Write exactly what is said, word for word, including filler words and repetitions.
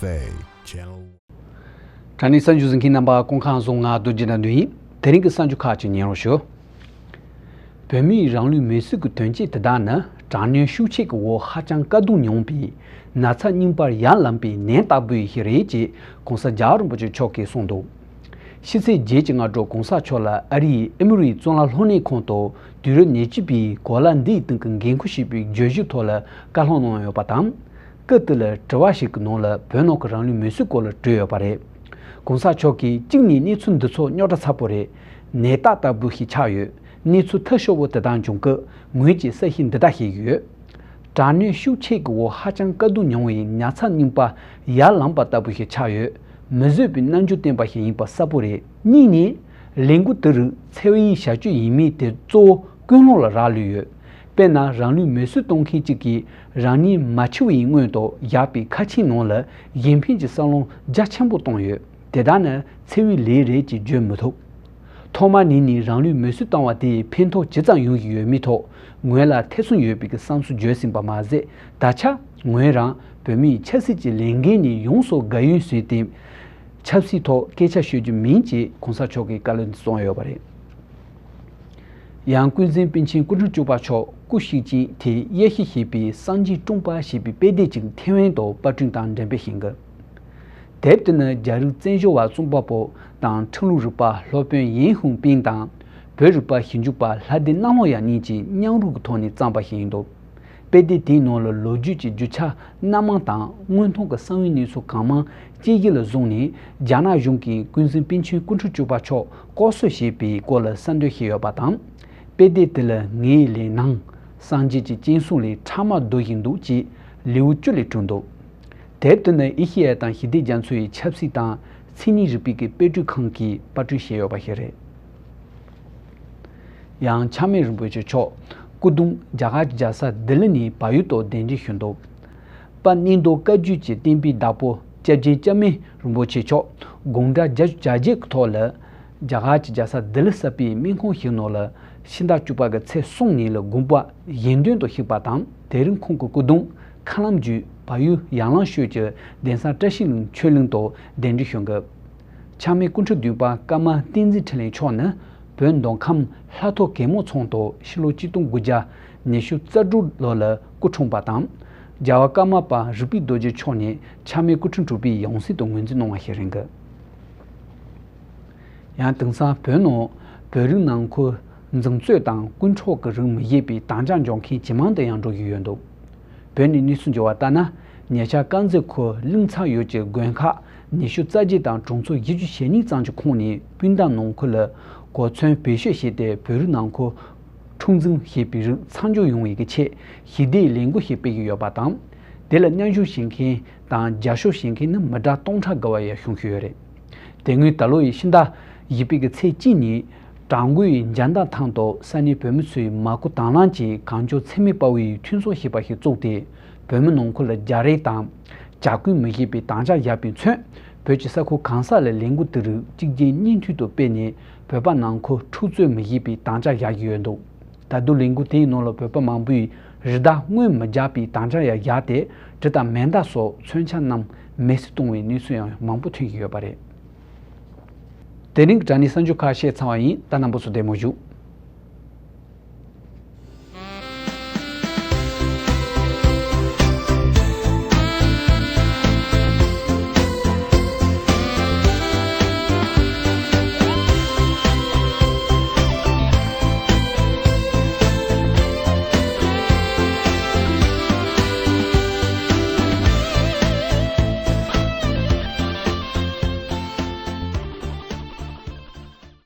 Fei Channel། དྲ་གནས་གསར་འགྱུར་གཟིགས་མཁན་རྣམ་པ་སྐུ་ཁམས་བཟང་། ང་རྡོ་རྗེ་དགྲ་འདུལ་ཡིན། དེ་རིང་གི་གསར་འགྱུར་ཁག་ཅིག་ཉན་རོགས་ཞུ། བོད་མིས་རང་ལུས་མེར་སྲེག་གི་དོན་རྐྱེན་དེ་དག་ནི་དྲག་གནོན་ཤུགས་ཆེ་གི་འོག་ཧ་ཅང་དཀའ་སྡུག་མྱོང་བའི་ན་ཚ་རྙིང་པར་ཡར་ལངས་པའི་ནད་ལྟ་བུ་ཞིག་རེད་ཅེས་༸གོང་ས་༸རྒྱལ་བ་རིན་པོ་ཆེ་མཆོག་གིས་གསུངས་འདུག། ཕྱི་ཚེས་བརྒྱད་ཀྱི་སྔ་དྲོ་༸གོང་ས་མཆོག་ལ་ཨ་རིའི་ཨེ་མི་རི་གཙུག་ལག་སློབ་གཉེར་ཁང་དུ་དུས་རབས་ཉེར་གཅིག་པའི་གོ་ལ་འདིའི་སྟེང་གི་འགན་ཁུར་ཞེས་པའི་བརྗོད་གཞི་ཐོག་ལ་བཀའ་སློབ་གནང་ཡོད་པ་དང་། སྐབས་དེ་ལ་དྲི་བ་ཞིག་གི་ནང་ལ་བོད་ནང་གི་རང་ལུས་མེར་སྲེག་སྐོར་ལ་དྲིས་ཡོད་པ་རེད། ༸གོང་ས་མཆོག་གིས་གཅིག་ནས་གནས་ཚུལ་འདི་ཚོ་རྙོག་དྲ་ཚ་པོ་རེད། ནད་རྟགས་ལྟ་བུ་ཞིག་ཆགས་ཡོད། གནས་ཚུལ་ཐབས་ཤོར་བོ་དེ་དག་འབྱུང་སྐབས་ངོས་ཀྱིས་གསལ་བཤད་འདི་ལྟར་བྱེད་ཀྱི་ཡོད། དྲག་གནོན་ཤུགས་ཆེ་གི་འོག་ཧ་ཅང་དཀའ་སྡུག་མྱོང་བའི་ན་ཚ་རྙིང་པ་ཡར་ལངས་པ་ལྟ་བུ་ཞིག་ཆགས་ཡོད། མི་བཟོད་པའི་རྣམ་འགྱུར་བསྟན་པ་ཞིག་ཡིན་པ་གསལ་པོ་རེད། གཉིས་ནས། ལས་འགུལ་དེ་རིགས་འཚེ་བའི་བྱ་སྤྱོད་ཡིན་མིན་དེ་གཙོ་བོ་ཀུན་སློང་ལ་རག་ལུས་ཡོད། དཔེར་ན། རང་ལུས་མེར་སྲེག་གཏོང་མཁན་གཅིག་གིས་རང་ཉིད་མ་འཆི་བའི་སྔོན་དུ་བཞག་པའི་ཁ་ཆེམས་ནང་ལ་གཞན་ཕན་གྱི་བསམ་བློ་རྒྱ་ཆེན་པོ་བཏང་ཡོད། དེ་དག་ནི་འཚེ་བའི་ལས་རེད་ཅེས་བརྗོད་མི་ཐུབ། ཐོག་མ་ཉིད་ནས་རང་ལུས་མེར་སྲེག་བཏང་བ་དེས་ཕན་ཐོགས་ཇི་ཙམ་ཡོང་བཞིན་ཡོད་མེད་ཐོག་ངོས་ལ་ཐེ་ཚོམ་ཡོད་པའི་བསམ་ཚུལ་བརྗོད་ཟིན་པ་མ་ཟད། ད་ཆ་ངོས་རང་བོད་མིའི་ཆབ་སྲིད་ཀྱི་ལས་འགན་ནས་ཡོངས་སུ་དགའ་ཡོད་ཟེར་ཏེ། ཆབ་སྲིད་ཐོག་སྐད་ཆ་ཤོད་རྒྱུ་མིན་ཅེས་༸གོང་ས་མཆོག་གིས་བཀའ་སློབ་གསུངས་ཡོད་པ་རེད། ཡང་ཀུན་གཟིགས་པཎ་ཆེན་སྐུ་ཕྲེང་བཅུ་པ་མཆོག་སྐུ་གཤེགས་རྗེས་དེ་དབྱེ་ཞིབ་བྱེད་པའི་སངས་རྒྱས་སྤྲུལ་པ་ཞེས་པའི་དཔེ་དེབ་ཅིག་ཐེ་ཝན་དུ་པར་སྐྲུན་དང་འགྲེམས་སྤེལ་བྱེད་འགོ། དེབ་དེ་ནི་རྒྱ་རིགས་བཙན་བྱོལ་བ་རྩོམ་པ་པོ་དང་ཁྲིམས་ལུགས་རིག་པ་སློབ་དཔོན་ཡིན་ཧུང་པིན་དང་། བོད་རིག་པ་ཞིབ་འཇུག་པ་ལྷ་སྡེ་སྣང་ལོ་ཡང་གཉིས་ཀྱིས་མཉམ་རུབ་ཀྱི་ཐོག་ནས་བརྩམས་པ་ཞིག་ཡིན་འདུག། དཔེ་དེབ་དེའི་ནང་ལ་ལོ་རྒྱུས་ཀྱི་རྒྱུ་ཆ་སྣ་མང་དང་དངོས་མཐོང་གི་གསང་བའི་གནས་ཚུལ་གང་མང་དཔྱད་གཞི་ལ་བཟུང་ནས། རྒྱ་ནག་གཞུང་གིས་ཀུན་གཟིགས་པཎ་ཆེན་སྐུ་ཕྲེང་བཅུ་པ་མཆོག་ལྐོག་གསོད་བྱས་པའི་སྐོར་ལ་གསལ་འདོན་བྱས་ཡོད་པ་དང་། དཔེ་དེབ་དེ་ལ་ངའི་ལས་སྣང་། སངས་རྒྱས་ཀྱི་སྤྱན་ཟུང་ལས་ཕྲ་མ་བསྡུ་བཞིན་འདུག་ཅེས་ལེའུ་བཅུ་ལས་གྲུབ་འདུག། དེབ་དེ་ནི་ཨེ་ཤེ་ཡ་དང་ཞི་བདེ་རྒྱ་མཚོའི་ཆབ་སྲིད་དང་མཚན་ཉིད་རིག་པའི་གི་དཔེ་སྐྲུན་ཁང་གིས་པར་སྐྲུན་བྱས་ཡོད་པ་ཞིག་རེད། ཡང་ཆགས་མེད་རིན་པོ་ཆེ་མཆོག་སྐུ་གདུང་རྒྱ་གར་གྱི་རྒྱལ་ས་ལྡི་ལི་ནས་བལ་ཡུལ་དུ་གདན་འདྲེན་ཞུས་འདུག། དཔལ་གནས་མདོ་བཀའ་བརྒྱུད་ཀྱི་བསྟན་པའི་བདག་པོ་སྐྱབས་རྗེ་ཆགས་མེད་རིན་པོ་ཆེ་མཆོག་དགུང་གྲངས་བརྒྱད་ཅུ་གྱ་བརྒྱད་ཀྱི་ཐོག་ལ། རྒྱ་གར་གྱི་རྒྱལ་ས་ལྡི་ལི་གསར་པའི་སྨན་ཁང་ཞིག་ནང་ལ་ཕྱི་ཟླ་བཅུ་པ་གི་ཚེས་གསུམ་ཉིན་ལ་དགོངས་པ་གཞན་དོན་དུ་གཤེགས་པ་དང་། དེ་རིང་ཁོང་གི་སྐུ་གདུང་མཁའ་ལམ་བརྒྱུད་བལ་ཡུལ་ཡན་ལག་ཤོད་ཀྱི་གདན་ས་བཀྲ་ཤིས་ལྷུན་ཆོས་གླིང་དུ་གདན་འདྲེན་ཞུ་འགོ། ཆགས་མེད་སྐུ་ཕྲེང་བདུན་པ་ཀརྨ་བསྟན་འཛིན་འཕྲིན་ལས་མཆོག་ནི་བོད་མདོ་ཁམས་ལྷ་ཐོ་གད་མོ་ཚང་དུ་ཕྱི་ལོ་ཆིག་སྟོང་དགུ་བརྒྱ་ཉི་ཤུ་རྩ་དྲུག་ལོ་ལ་སྐུ་འཁྲུངས་པ་དང་། རྒྱལ་བ་ཀརྨ་པ་རིག་པའི་རྡོ་རྗེ་མཆོག་ནས་ཆགས་མེད་སྐུ་ཕྲེང་དྲུག་པའི་ཡང་སྲིད་དུ་ངོས་འཛིན་གནང་བ་ཞིག་རེད་འགོ། ཡང་དེང་སང་བོད་ནང་བོད་རིགས་ནང་ཁུལ་འཛིང་རྩོད་དང་རྐུན་འཕྲོག་གི་རིགས་མི་བཞེས་པའི་དམ་བཅའ་འཇོག་མཁན་ཇེ་མང་དུ་ཡང་འགྲོ་བཞིན་ཡོད་འདུག། བོད་ནས་གནས་ཚུལ་འབྱོར་བ་ལྟར་ན། ཉེ་ཆར་དཀར་མཛེས་ཁུལ་གླིང་ཚ་ཡུལ་གྱི་དགོན་ཁག་ཉི་ཤུ་རྩ་བརྒྱད་དང་གྲོང་ཚོ་བཞི་བཅུ་ཞེ་གཉིས་ཙམ་གྱི་ཁོངས་ནས་སྤུན་ཟླ་ནང་ཁུལ་ལ་གོ་མཚོན་བེད་སྤྱོད་བྱས་ཏེ་བོད་རིགས་ནང་ཁུལ་འཁྲུག་འཛིང་བྱེད་པའི་རིགས་མཚམས་འཇོག་ཡོང་བའི་གི་ཆེད་ཞི་བདེའི་ལས་འགུལ་ཞིག་སྤེལ་གྱི་ཡོད་པ་དང་། དེ་ལ་མཉམ་ཞུགས་བྱེད་མཁན་དང་རྒྱབ་སྐྱོར་བྱེད་མཁན་ནི་མི་གྲངས་སྟོང་ཕྲག་བརྒལ་བ་ཡང་བྱུང་བཞིན་ཡོད་རེད། དེ་སྔོན་ད་ལོ་ཡི་ཕྱི་ཟླ་བཞི་པའི་གི་ཚེས་གཅིག་ཉིན་བྲག་མགོའི་འཇའ་ཟླ་ཐང་དུ་ས་གནས་བོད་མི་ཚོས་མ་སྐུལ་དང་བླངས་ཀྱིས་གངས་ལྗོངས་འཚེ་མེད་དཔའ་བོའི་མཐུན་ཚོགས་ཞེས་པ་ཞིག་བཙུགས་ཏེ། བོད་མི་ནང་ཁུལ་ལ་རྒྱ་རེས་དང་ཇ་རྐུན་མི་བཞེས་པའི་དམ་བཅའ་བཞག་པས་མཚོན། བོད་ཀྱི་ས་ཁུལ་གང་ས་ལ་ལས་འགུལ་དེ་རིགས་གཅིག་རྗེས་གཉིས་མཐུད་དུ་སྤེལ་ནས་བོད་པ་ནང་ཁུལ་འཁྲུག་རྩོད་མི་བྱེད་པའི་དམ་བཅའ་བཞག་གི་ཡོད་འདུག། ད་དུང་ལས་འགུལ་དེའི་ནང་ལ་བོད་པ་མང་པོས་རི་དྭགས་རྔོན་མི་རྒྱག་པའི་དམ་བཅའ་ཡང་བཞག་སྟེ། གྲི་དང་མེ་མདའ་སོགས་མཚོན་ཆ་རྣམས་མེ་སྲེག་གཏོང་བའི་གནས་ཚུལ་ཡང་མང་པོ་ཐོན་བཞིན་ཡོད་པ་རེད། དེ་རིང་གི་དྲ་གནས་གསར་འགྱུར་ཁག་བཤད་ཚར་བ་ཡིན། ད་རྣམ་པ་ཚོ་བདེ་མོ་བཞུགས།